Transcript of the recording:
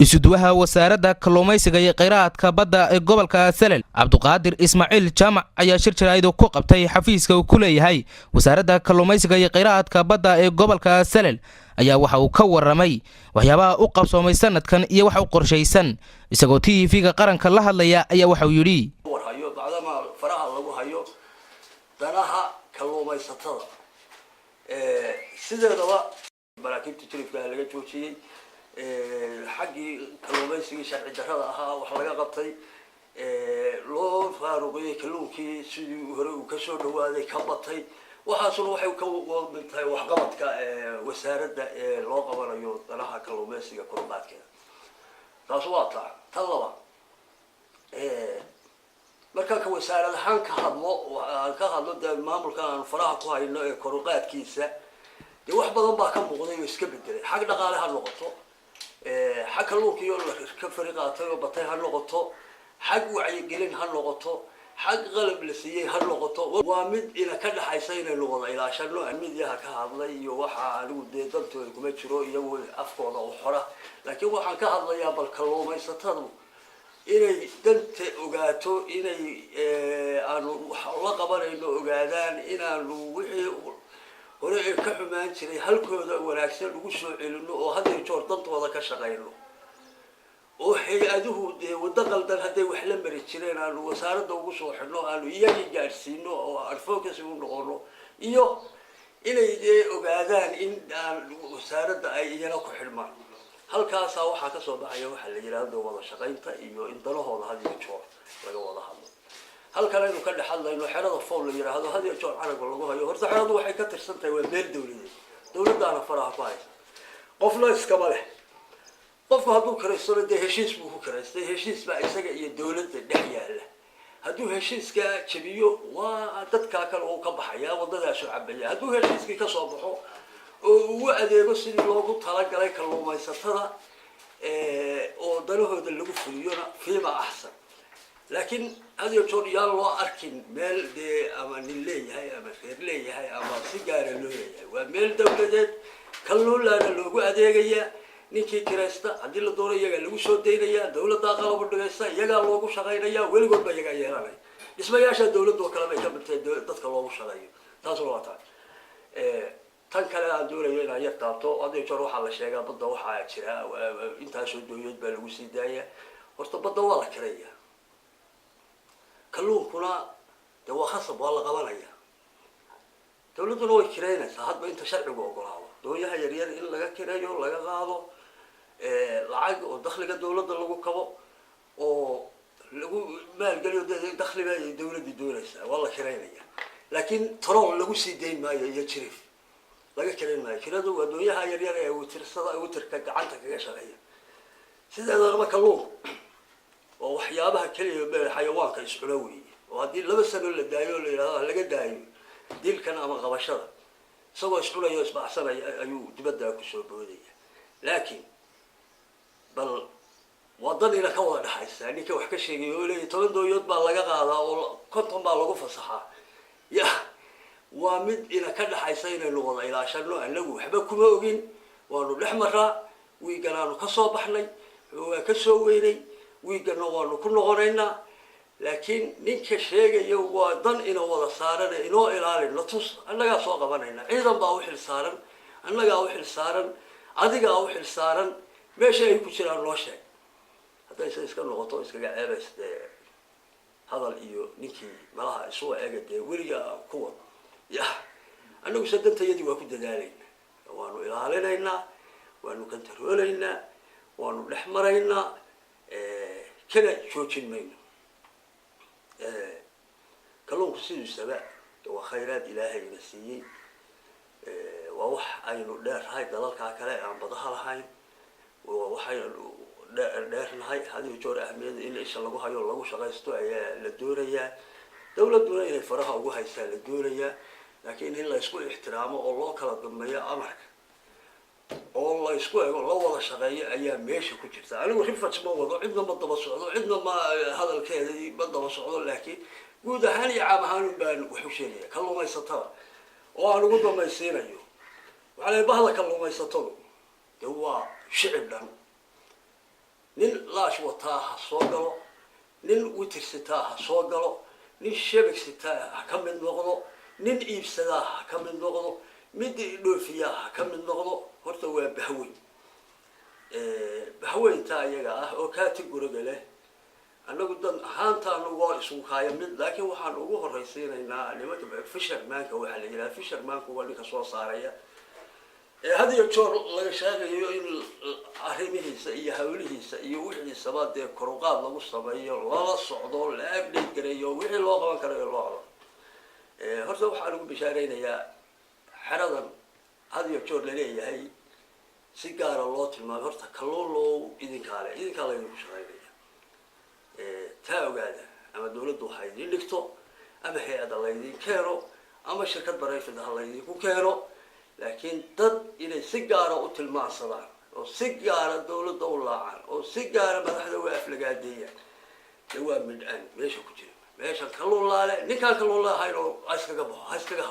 Isuduwaha Wasaaradda Kalluumaysiga iyo Kheyraadka Badda ee gobolka Salel, Cabduqaadir Ismaaciil Jaamac, ayaa shir jaraa'id ku qabtay xafiiska uu ku leeyahay Wasaaradda Kalluumaysiga iyo Kheyraadka Badda ee gobolka Salel, ayaa waxa uu ka warramay waxyaabaha u qabsoomay sanadkan iyo waxa u qorshaysan. Isagoo TV-ga Qaranka la hadlaya ayaa waxa uu yidhi: Warhayo bacdama faraha lagu hayo danaha kalluumaysatada sideedaba, maraakiibta jirifka laga joojiyey, xaggii kalluumaysigii sharci darrada ahaa wax laga qabtay, loo faaruqiyey kalluunkii sidii hore uu kasoo dhawaaday ka batay. Waxaasuna waxay ka mid tahay waxqabadka wasaaradda ee loo qabanayo danaha kalluumaysiga koruqaadkeeda. Taas waa taa. Tan laba, markaan ka wasaarad ahaan ka hadlo, aan ka hadlo dee maamulkan aan faraha ku hayno ee koruqaadkiisa, dee wax badan baa ka muuqday oo iska bedelay. Xag dhaqaale ha noqoto, xag kalluunkii oo ka fari qaatay oo batay ha noqoto, xag wacyigelin ha noqoto, xag qalab la siiyey ha noqoto. Waa mid ina ka dhaxaysa inaynu wada ilaashano. Midyaha ka hadlay iyo waxa anigu dee dantooda kuma jiro, iyagu afkooda u xora, laakiin waxaan ka hadlayaa bal kalluumaysatadu inay danta ogaato, inay aanu wax la qabanayno ogaadaan, inaanu wixii hore ee ka xumaan jiray halkooda wanaagsan ugu soo celino, oo had iyo joor dantooda ka shaqayno, oo hay-aduhu dee waddo qaldan hadday wax la mari jireen aanu wasaaradda ugu soo xidhno, aanu iyagii gaadhsiino oo advocacy u noqono, iyo inay dee ogaadaan in aan wasaaradda ay iyana ku xidhmaan. Halkaasaa waxaa kasoo baxaya waxaa la yidhaahdo wada shaqaynta iyo in danahooda had iyo joor laga wada hadlo. Halkan aynu ka dhex hadlayno, xerada Fool la yidhaahdo, had iyo joor caraga lagu hayo. Horta xeradu waxay ka tirsan tahay, waa meel dawladeed, dawladdaana faraha ku haysa, qofna iskama leh. Qofku hadduu kiraystona dee heshiis buu ku kiraystay, heshiis baa isaga iyo dawladda dhex yaalla. Hadduu heshiiska jabiyo, waa dadkaa kale uu ka baxaya, waddadaasuu cabaya. Hadduu heshiiskii kasoo baxo oo ugu adeego sidii loogu talagalay kalluumaysatada oo danahooda lagu fuliyona, fiima axsan. Laakiin had iyo joor yaan loo arkin meel dee ama nin leeyahay ama reer leeyahay ama si gaara loo leeyahay. Waa meel dawladeed, kalluulaana loogu adeegayaa. Ninkii kiraysta haddii la doono iyagaa lagu soo daynaya, dawladdaa qalabu dhigaysa, iyagaa loogu shaqaynaya, weligood ba iyagaa yeelanaya. Dhismayaasha dawladda oo kale bay ka mid tahay dadka loogu shaqeeyo. Taasuna waa tahay. Tan kale aan doonayo inaan yar taabto, had iyo joor waxaa la sheegaa badda waxaa jira intaasoo dooyood baa lagu sii daaya. Horta badda waa la kiraya, kalluunkuna de waa khasab, waa la qabanaya, dawladduna way kireynaysaa hadba inta sharcigu ogolaado. Doonyaha yaryar in laga kireeyo, laga qaado lacag oo dakhliga dawladda lagu kabo oo lagu maalgeliyo, de dakhliba ay dawladdu doonaysaa, waa la kireynaya. Laakiin trawl lagu sii dayn maayo iyo jirif laga kireyn maayo. Kiradu waa doonyaha yaryar ee witirsada, witirka gacanta kaga shaqeeya. Sideedaba kalluunku waa waxyaabaha keliya meel xayawaanka iscuna weeye, oo haddii 2 sano la daayo o la yidhahdo laga daayo dilkan ama qabashada, isagoo iscunaya o isbaxsanaya ayuu dibaddaa kusoo boodaya. Laakiin bal wadanina ka wada dhexaysa ninka wax ka sheegay oo leeyahy 10 dooyood baa laga qaadaa oo 50 baa lagu fasaxaa, ya waa mid ina ka dhexaysa inaynu wada ilaashano. Anagu waxba kuma ogin, waanu dhex maraa. Wiiganaanu kasoo baxnay, waa kasoo weynay, wiigana waanu ku noqonaynaa. Laakiin ninka sheegaya waa dan ina wada saaran, inoo ilaalin na tus, annagaa soo qabanayna. Ciidan baa u xil saaran, annagaa u xil saaran, adigaa u xil saaran. Meesha ay ku jiraan noo sheeg. Haddayse iska noqoto iskaga ceebays dee hadal iyo ninkii malaha isuwa ega dee weligaa kuwa ya, annagu se dantayadii waa ku dadaalayna, waanu ilaalinaynaa, waanu kantaroolaynaa, waanu dhex maraynaa, kana joojin mayno. Kalluunku sidiisaba waa khayraad Ilaahayna siiyey, waa wax aynu dheernahay dalalkaa kale aan badaha lahayn, waa waxaynu dheernahay. Hadiyo joor ahmiyada in isha lagu hayo, lagu shaqaysto ayaa la doonayaa, dawladduna inay faraha ugu haysaa la doonayaa. Laakiin in la isku ixtiraamo oo loo kala dambeeyo amarka oo la isku ego, la wada shaqeeyo ayaa meesha ku jirta. Anigu rifaj ma wado, cidna ma daba socdo, cidna ma hadalkeeda ma daba socdo, laakiin guud ahaan iyo caam ahaan un baan wax u sheegaya kalluumaysatada oo aan ugu dambaysiinayo. Waxaa la bahda kalluumaysatadu de waa shicib dhan. Laash wataa ha soo galo, nin witir sitaa ha soo galo, nin shabag sitaa ha ka mid noqdo, nin iibsadaa ha ka mid noqdo, mid dhoofiyaa ha ka mid noqdo. Horta waa bahweyn. Bahweynta iyaga ah oo category-ga leh, annagu dan ahaantaanu waa isugu kaaya mid, laakiin waxaan ugu horraysiinaynaa nimanka fishermanka. Waxaa la yidhaha fishermanku waa ninka soo saaraya ee had iyo joor laga sheegayo in arrimihiisa iyo hawlihiisa iyo wixiisaba dee koruqaad lagu sameeyo, lala socdo, la update gareeyo, wixii loo qaban karayo loo qaban. Horta waxaan ugu bishaaraynayaa xeradan had iyo joor laleeyahay si gaara loo tilmaamay. Horta kalluunlow idinkaale, idinkaa laydinku shaqaynaya, taa ogaada. Ama dawladdu ha idin dhigto, ama hay-adda laydin keeno, ama shirkad private ha laydinku keeno, laakiin dad inay si gaara u tilmaansadaan oo si gaara dawladda u laacaan oo si gaara madaxda u aflagaadeeyaan, de waa midh-aan meesha ku jira. Meeshan kalluun laale, ninkaan kalluun laahayn oo ha iskaga baxo, ha iskaga.